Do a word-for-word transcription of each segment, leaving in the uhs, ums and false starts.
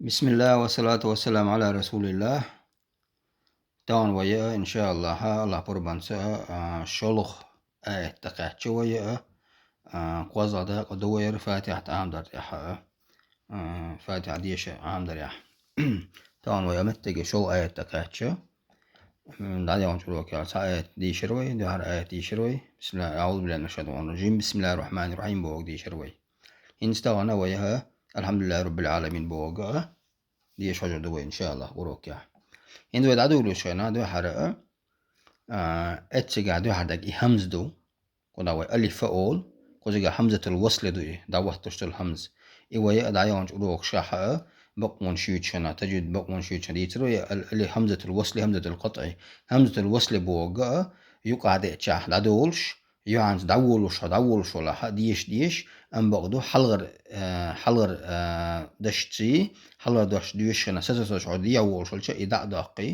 بسم الله والصلاة والسلام على رسول الله. Тахана вай, иншааллахӀ, АллахӀ пурбанца, а, шолгӀа аят тӀа кхаьчча вай, а, кхозлагӀа дакъа ду вай ер Фатихьат Ӏамадар тӀехьа, а, Фатихьа дешар Ӏамадарехь. Тахана вай меттиге шолгӀа аят тӀа кхаьчча, м, дӀадоагӀача урокехь цхьа аят дийшар вай, дуьххьара аят дийшар вай. بسم الله، أعوذ بالله من الشيطان الرجيم. بسم الله الرحمن الرحيم бохург дийшар вай. ХӀинца тахана вай, а, الحمد لله رب العالمين бохург, а, деша хьожур ду вай, иншааллахӀ, урокехь. ХӀинца вай дӀадоладелча хана дуьххьара, а, эццигахь дуьххьара дага и хӀамза ду, кхунах вай алиф а олу, кхузигахь хӀамзатул васли ду и, дӀахӀоттош долу хӀамза. И вай а дӀадоагӀачу урокашкахь а бакъонаш юьйцучу хана, тажвид бакъонаш юьйцучу хана дийцар вай, ал-, али хӀамзатул васли, хӀамзатул къатӀи. ХӀамзатул васли бохург а юкъахь деъчахь дӀадолуш, юьхьанца дӀаволуш, хьо дӀаволуш валахь а, деша, деша, амма бакъ ду хьалхара, а, хьалхара, а, дашций, хьалхара дош доьшучу хана сацоцуш хьо дӀаволуш волча и дӀа а доккхий,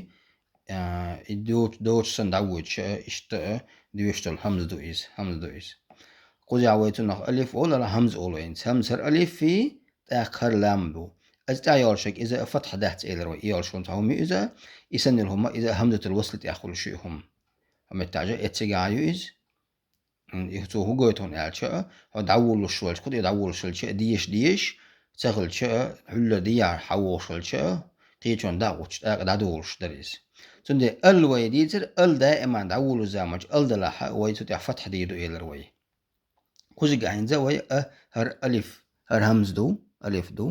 а, и доцу, доцу санна дӀавоьдуш а, иштта а доьшуш долу хӀамза ду иза, хӀамза ду иза. Кхузахь вай цунах алиф олу, ала хӀамза олу вайна. ХӀамза хӀара алиф и, тӀаккха хӀара лам бу. Иза тӀехь йолуш ерг иза а фатхьа дац элира вай, и йолуш хӀума цхьа хӀума ю иза, и санна йолу хӀума иза а хӀамзатул васли тӀехь хуьлуш ю и хӀума. ХӀун меттахь а эццигахь ю иза. М, и цо хӀун гойту хьуна аьлча а, хьо дӀаволуш волча, кху тӀе дӀаволуш волча а, деша, деша, ца хилча а, хьуьллара дехьара хьан вогӀуш волча а, кхечунна дӀа а гӀуттуш, тӀаккха дӀадолуш дара иза. Цундела ал вай дийцар, ал даиман дӀаволучу заманчохь ал далахь а, вай цу тӀехь фатхьа дийр ду элира вай. Кхузигахь хӀинца вай а хӀара алиф, хӀара хӀамза ду, алиф ду.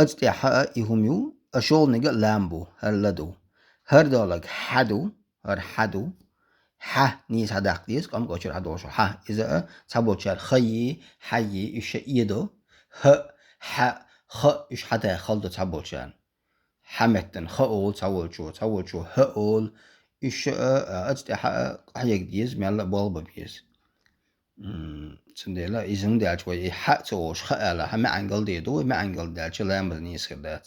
Иза тӀехь а и хӀума ю, а шолгӀаниг а лам бу, хӀара ла ду. ХӀара долург хьа ду, хӀара хьа ду. Хьа нийса хьадаккха деза, къамкъочуьра хьадолуш хьа. Иза а цхьаболчара хайи, хьайи, уьш а э до. ХӀа, хьа, ха, уьш хьадаха хала до цхьаболчарна. Хьа меттана ха олу цхьаволчо, цхьаволчо хӀа олу. Уьш а, а, иза тӀехь а къахьега деза, мелла а болх бан беза. М, цундела иза хӀунда аьлча вай и хьа а ца олуш, ха ала, хьа маьӀна галдер ду вай, маьӀна галдаьлча ламаз нийса хир дац.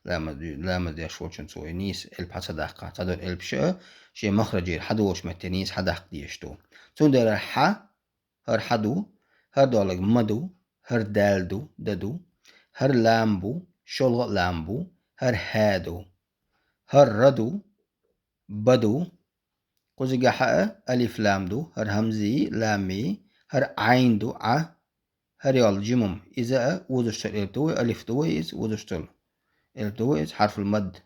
Ламаз, ламаз деш волчунна цо и нийса элп хьа ца даккхахь, цхьадолу элпаш а шен махраджера хьадолучу метте нийса хьадаккха дезаш ду. Цундела хьа, хӀара хьа ду, хӀара долург ма ду, хӀара дал ду, да ду, хӀара лам бу, шолгӀа а лам бу, хӀара хьа ду, хӀара ра ду, ба ду, кхузигахь а алиф лам ду, хӀара хӀамзий, ламий, хӀара Ӏайн ду, Ӏа, хӀара йолу жимум, иза а озуш долу элп ду вай, алиф ду вай иза, озуш долу элп ду вай иза, хьарфул мад.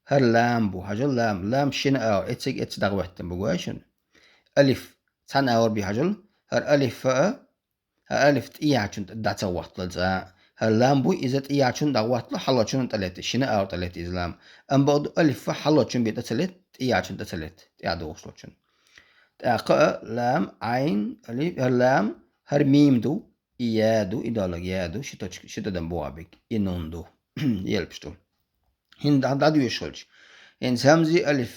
ХӀара лам бу, хьажал лам, лам шина агӀор, эцциг эцциг дӀахӀоьттина бу гой шуна. Алиф цхьана агӀор би хьажал, хӀара алиф а, хӀара алиф тӀеяьхьачунна дӀа ца гӀоттала цкъа а. ХӀара лам бу, иза тӀеяьхьачунна дӀа гӀоттала, хьалхарчунна тӀе летта, шина агӀор тӀе летта иза лам. Амма бакъду алиф а хьалхарчунна бен тӀе ца летта, тӀеяьхьачунна тӀе ца летта, тӀехь догӀуш долчунна. ТӀаккха а лам, Ӏайн, алиф, хӀара лам, хӀара мим ду, и я ду, и долург я ду, ши точка, ши тӀадам боху биг, и нун ду, элпаш ду. ХӀинца дӀа-, дӀадоьшуш хилча. ХӀинца хӀамзи алиф,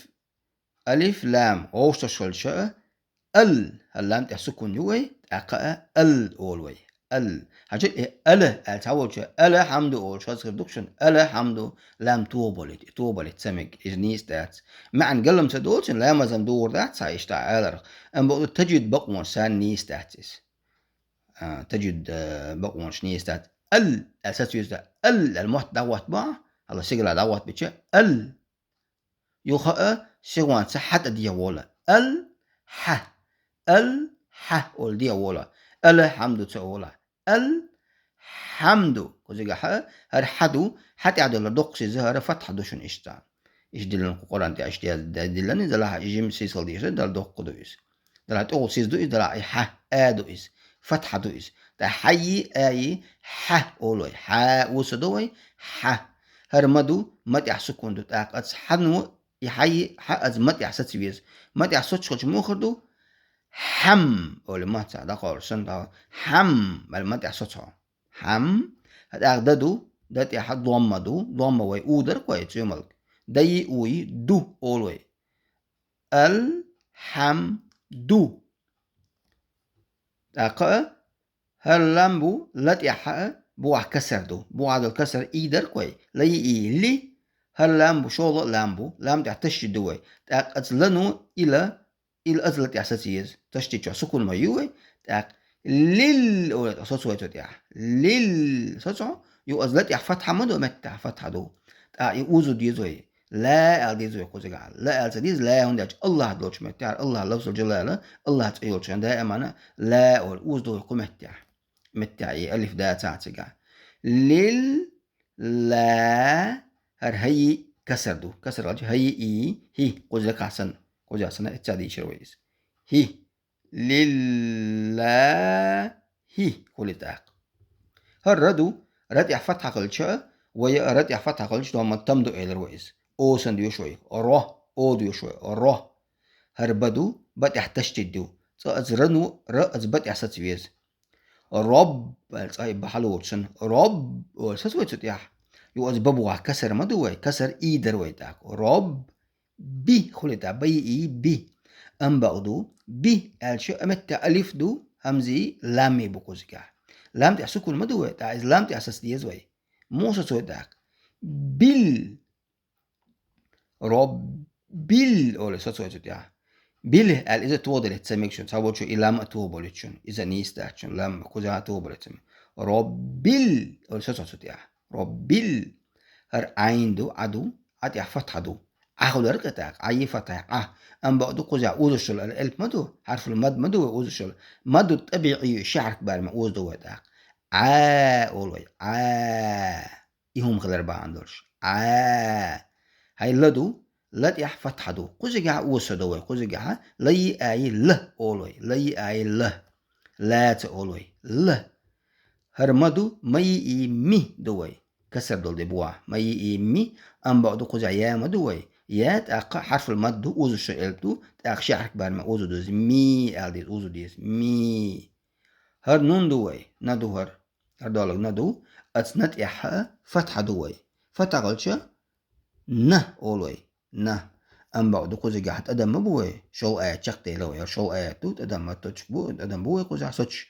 алиф, лам, вовшаш хилча а, ал, хӀара лам тӀехь сукун ю вай, тӀаккха а ал олу вай. Ал. Хьажа, и ала аьлла цхьаволчо, ала хьамду олуш хаза хир ду шуна, ала хьамду, лам тоха балийта, и тоха балийта ца мега, иза нийса дац. МаьӀна галам ца долчун, ламазам догӀур дац цхьа иштта аларх. Амма бакъду тажвид бакъонаш санна нийса дац иза. А, тажвид, а, бакъонаш нийса дац. Ал аьлла сацвеза, ал аьлла мотт дӀагӀоттабо, хьала сигала дӀагӀоттабича, ал. Юха а сигонца хьа тӀе дегӀ волу. Ал, хьа. Ал, хьа олу дегӀ волу. Ала хьамду ца олу. Ал, хьамду. Кхузигахь а, хӀара хьа ду, хьа тӀехь долу доккха сиз, хӀара фатхьа ду шуна иштта. Иштта диллина кху Къуръан тӀехь, иштта я-, диллина, иза лахьа и жима сиз хила дезаш, Далла доккха ду иза. Далла тӀехула сиз ду иза, Далла и хьа, а ду иза. Фатхьа ду иза. ТӀаккха хьайи, айи, хьа олу вай. Хьа, уса ду вай, хьа. ХӀара ма ду, ма тӀехь сукун ду. ТӀаккха аца хьано, и хьайи, хьа аца ма тӀехь саца веза. Ма тӀехь соцуш хилча муха хир ду? Хьам, олу ма ца дӀакхоллуш санна, хьам, аьлла ма тӀехь соцу хьо. Хьам, тӀаккха да ду, да тӀехь домма ду, домма вай у дара кхой, цуьмалг. Дайи, уйи, ду олу вай. Ал, хьам, ду. ТӀаккха а, хӀара лам бу, ла тӀехь а, бухахь касар ду. Бухахь долу касар и дара кхой. Ла йиъ и, ли. ХӀара лам бу, шолгӀа а лам бу. Лам тӀехь ташдид ду вай. ТӀаккха аца лано, и ла, и ла аца ла тӀехь саца еза. Ташдид чохь сукун ма ю вай. ТӀаккха лил, олу соцу вай цу тӀехь. Лил, соцу хьо? Юха из ла тӀехь фатхьа ма ду, меттехь фатхьа ду. ТӀаккха и узу деза вай. Ла аьлла деза вай кхузигахь. Ла аьлла ца деза, ла, хӀунда аьлча Аллах долчу меттехь, Аллах лафзул жалала, Аллах цӀе йолчу хенахь даимана ла олу, узу ду вай кху меттехь. Меттехь и алиф дацахь цигахь. Лил ла, хӀара хӀайи касар ду. Касар хилча хӀайи и, хӀи, кхуза лекхахь санна. Кхузахь санна, эццахь дийшира вай иза. ХӀи. Лиллахи хуьлу тӀаккха. ХӀара ра ду, ра тӀехь фатхьа хилча, вай ра тӀехь фатхьа хилча, дома там ду элира вай иза. О санна доьшу вай. Ро, о доьшу вай. Ро. ХӀара ба ду, ба тӀехь ташдид ду. Цкъа оцу ра ну, ра оцу ба тӀехь саца веза. Роб, аьлла цкъа и ба хьалоцуш санна. Роб, олу сацо вай цу тӀехь. Юха оцу ба бухахь касар ма ду вай, касар и дара вай тӀаккха. Роб, би хуьлу тӀаккха, ба и, и, би. Амма бакъ ду, би аьлча, а меттехь алиф ду, хӀамзи, лами бу кхузигахь. Лам тӀехь сукун ма ду вай, тӀаккха иза лам тӀехь саца деза вай. Муха сацо вай тӀаккха? Бил. Роббил, олу сацо вай цу тӀехь. Бил аьлла иза тодале ца мега шуна, цхьаболчо и лам а тобалуьйту шуна, иза нийса дац шуна, лам кхузахь а тобале ца мега. Роббил, олу сацо цу тӀехь. Роббил. ХӀара Ӏайн ду, Ӏа ду, Ӏа тӀехь фатхьа ду. Ӏа хуьлура кхетахь, Ӏайи фатхьа Ӏа. Амма бакъ ду кхузахь узуш йолу элп ма ду, хьарфул мад ма ду вай узуш йолу. Мадду тӀабиӀий ши хьарф барма узу ду вай тӀаккха. Ӏа олу вай, Ӏа. И хӀума хилар бахьана долуш. Ӏа. ХӀай ла ду, ла тӀехь фатхьа ду. Кхузигахь а осо до вай, кхузигахь а лайи айи ла олу вай, лайи айи ла. Ла ца олу вай. Ла. ХӀара ма ду, майи и ми ду вай. Касар долу де бу ахь. Майи и ми, амма бакъ ду кхузахь я ма ду вай. Я тӀаккха хьарфул мад ду, узуш йолу элп ду, тӀаккха ши хьарф барма узу ду иза. Ми аьлла деза, узу деза. Ми. ХӀара нун ду вай, на ду хӀара. ХӀара долаг на ду, оцу на тӀехь фатхьа ду вай. Фатхьа хилча, на олу вай, на. Амма бакъ ду кхузигахь тӀадам ма бу вай, шолгӀа аят чекхдели вай, шолгӀа аят ду, тӀадам ма точка бу, тӀадам бу вай кхузахь, соч.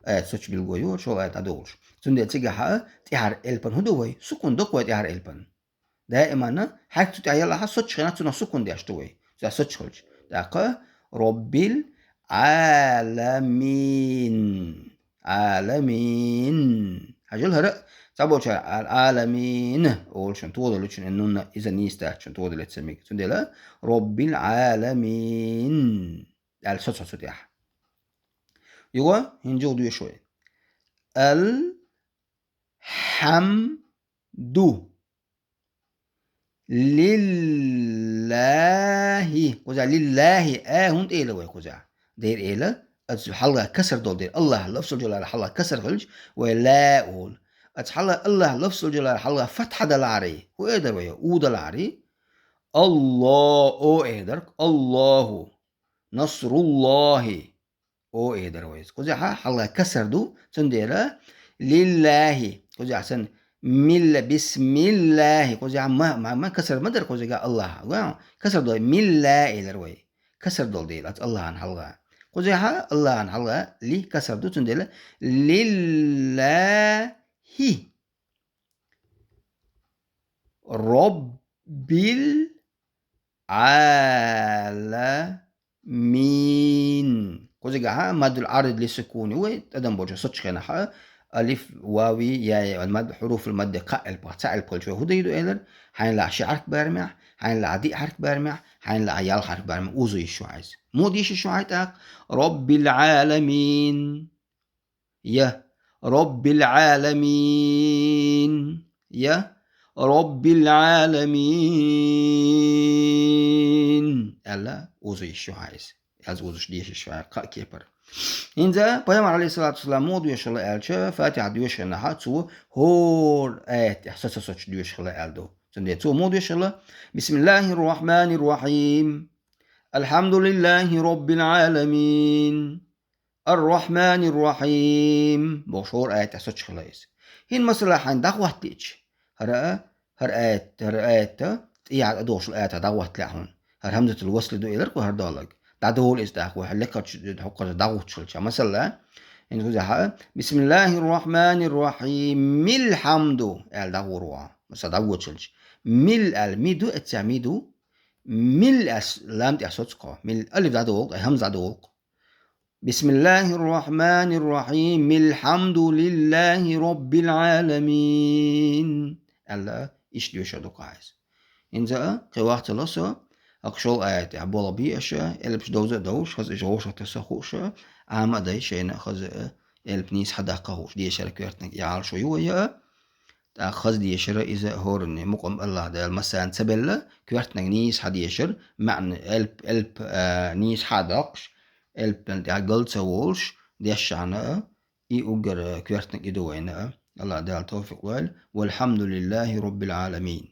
Аят соч билгало ю, шолгӀа аят дӀадолуш. Цундела цигахь а тӀаьхьара элпан хӀун ду вай? Сукун доккху вай тӀаьхьара элпан. Даимана хьаьрк цу тӀехь ялахь, соч хенахь цунах сукун деш ду вай. Цу соч хилча. ТӀаккха Роббил Ӏаламин. Ӏаламин. Хьажал хӀара, цхьаболчара Ӏаламин олу шуна, тодалуьйту шуна, нунна иза нийса дац шуна, тодале ца мега. Цундела Роббил Ӏаламин аьлла соцу цу тӀехь. Юха хӀинца юха доьшу вай. Ал хьамду. Лиллахи. Кхузахь лиллахи, а хӀунда элира вай кхузахь? Дера эла, оцу хьалха касар долу дела. Аллах, лафзул жалала хьалха касар хилча, вай ла олу. Оцу хьалха Аллах, лафзул жалала хьалха фатхьа далахьарий? ХӀун эр дара вай? У далахьарий? Алло, о эр дара. Аллаху. Насруллахи. О эр дара вай. Кхузахь хьалха касар ду, цундела лиллахи. Кхузахь санна милла, бисмиллахи. Кхузахь ма, ма, ма касар ма дара кхузахь Аллах. Ва, касар ду, милла элира вай. Касар долу дела, оцу Аллахьан хьалха. Кхузахь Аллахьан хьалха ли касар ду, цундела лиллахи. Роббил Ӏаламин. Кхузигахь маддул Ӏарид ли сукуни вай, тӀадам болчу соцчу хенахь, алиф, вави, яи, мад, хьуруфул мадди кхаъ элпах, цхьа элп хилча вай хӀун дийр ду элира? Хьайна лахь ши хьарф барамехь, хьайна лахь диъ хьарф барамехь, хьайна лахь ялх хьарф барамехь, узу йиш ю хьайца. Муха дийшиш ю хьай тӀаккха? Роббил Ӏаламин. Я. Роббил Ӏаламин. Я. Роббил Ӏаламин. Аьлла, узу йиш ю хьайца. Аз узуш дешаш вара кхаа кепара. ХӀинца Пайхамар, алейхиссалату вассалам, муха доьшуш хилла аьлча, Фатихьа доьшуш хенахь, цо хӀора аят тӀехь соцу-соцу доьшуш хилла аьлла ду. Цундела цо муха доьшуш хилла? Бисмиллахир-рахманир-рахим. Алхьамдулиллахи роббил Ӏаламин. Ар-Рахманир-Рахим бохуш хӀора аят тӀехь соцуш хилла иза. ХӀинца, масала, хьайна дӀахӀоттийча, хӀара, хӀара аят, хӀара аят, тӀехьа тӀедогӀуш долу аятах дӀахӀотталахь хьуна. ХӀара хьамзатул васли ду элира кху хӀара долаг. ДӀадолу иза тӀаккха, хӀара лекхачу хӀокхуьнца дӀахӀуттуш хилча. Масала, хӀинца кхузахь, бисмиллахир-рахманир-рахим, мил хьамду аьлла дӀагӀур ву. Масала, дӀагӀочу хилча. Мил аьлла, ми ду, эццехь ми ду. Мил аьлла лам тӀехь соцу кхо. Мил алиф дӀадолу, ткъа хьамза дӀадолу. بسم الله الرحمن الرحيم. الحمد لله رب العالمين. Аьлла, иштта доьшур ду-кх хьайса. ХӀинца а кхин вахтала со, акха шолгӀа аятехь болх бе аша, элпаш довза а довш, хаза а вовшах таса хууш, Ӏама а дай шайна а хаза а, элп нийса хьадаккха хууш, дешара коьртаниг яхьалаш ю вай а. ТӀаккха хаза дешара иза хӀоранна мукъам АллахӀ Дала массарна ца белла, коьртаниг нийса хьадешар, маьӀна элп, элп, а, нийса хьадаккхаш, элпан тӀехь гал ца волуш, дешшахьана а, и уггар коьртаниг и ду вайна а. АллахӀ Дала тавфикъ лойла. والحمد لله رب العالمين.